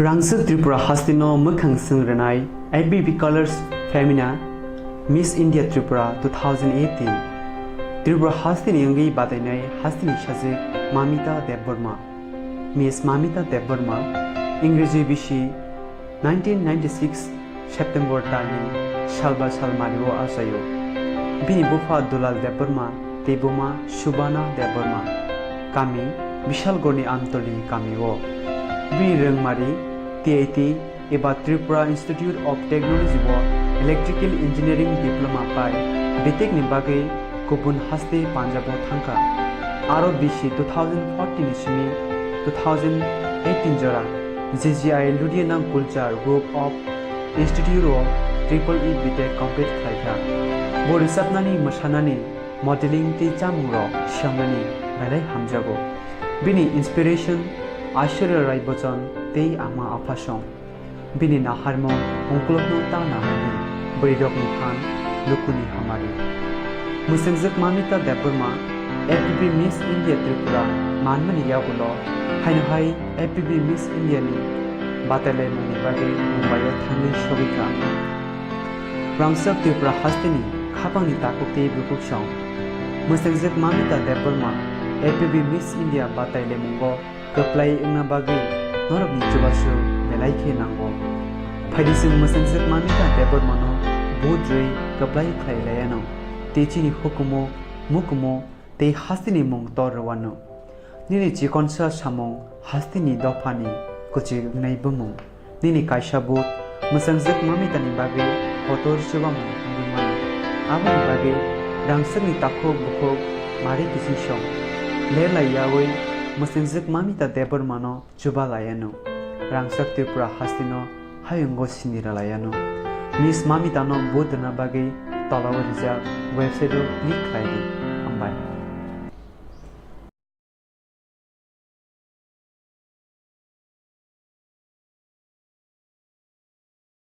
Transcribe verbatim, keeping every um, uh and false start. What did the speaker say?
Rangchak Tripura hasteno mwkhang swng rwnai A P P Colors Femina Miss India Tripura two thousand eighteen. Tripura hasteni wngwi badainai hasteni sajwk Mamita Debbarma. Miss Mamita Debbarma, Ingreji bisi nineteen ninety-six September talni salba salmario achaio. Bini bupha Dulal Debbarma tei buma Subana Debbarma, kami Bishalgorni Amtoli kamio. Bini rwngmari T I T eba Tripura Institute of Technology o Electrical Engineering Diploma pai B Tech ni bagwi kubun haste Punjab o thangkha. Aro bisi two thousand fourteen ni simi two thousand eighteen jora J G I Ludhiana Kulchar Group of Institute o Triple E B Tech complete khlaikha. Bo rwchapnani, mwsanani, modeling tei chamungrok swngnani belai hamjago. Bini inspiration Aishwarya Rai Bachchan tei ama apha song. Bini naharmung ungkulukno ta nahardi, bwrwirokni phan, lukuni hamari. Mwswngjwk Mamita Debbarma A P P Miss India Tripura manmani yagulo haino hai A P P Miss India ni batailaimungni bagwi Mumbai o thangwi sogwikha. Rangchak Tripura hasteni khapangni takhuk tei bukhuk song. Mwswngjwk Mamita Debbarma A P P Miss India batailaimungo kwplai wngna bagwi norokni chubachu belai khe nango. Phaidi chwng mwswngjwk Mamita Debbarmano vote rwi kwplai khlai laianw, tei chini hukumu, mukumu tei hasteni mung tor rwanw. Nini chikonsa samung hasteni dophani kwchwi wngnai bumung. Nini kaisa vote mwswngjwk Mamitani bagwi kotor chubamung wngwi mano. Aboni bagwi rangchakni takhuk bukhuk mari kising song lerlai yaui mwswngjwk Mamita Debbarmano chuba laianw. Rangchak Tripura hasteno hayungo sini rwlaianw. Miss Mamitano vote rwna bagwi tolao rijak website o click khlai di. Hambai.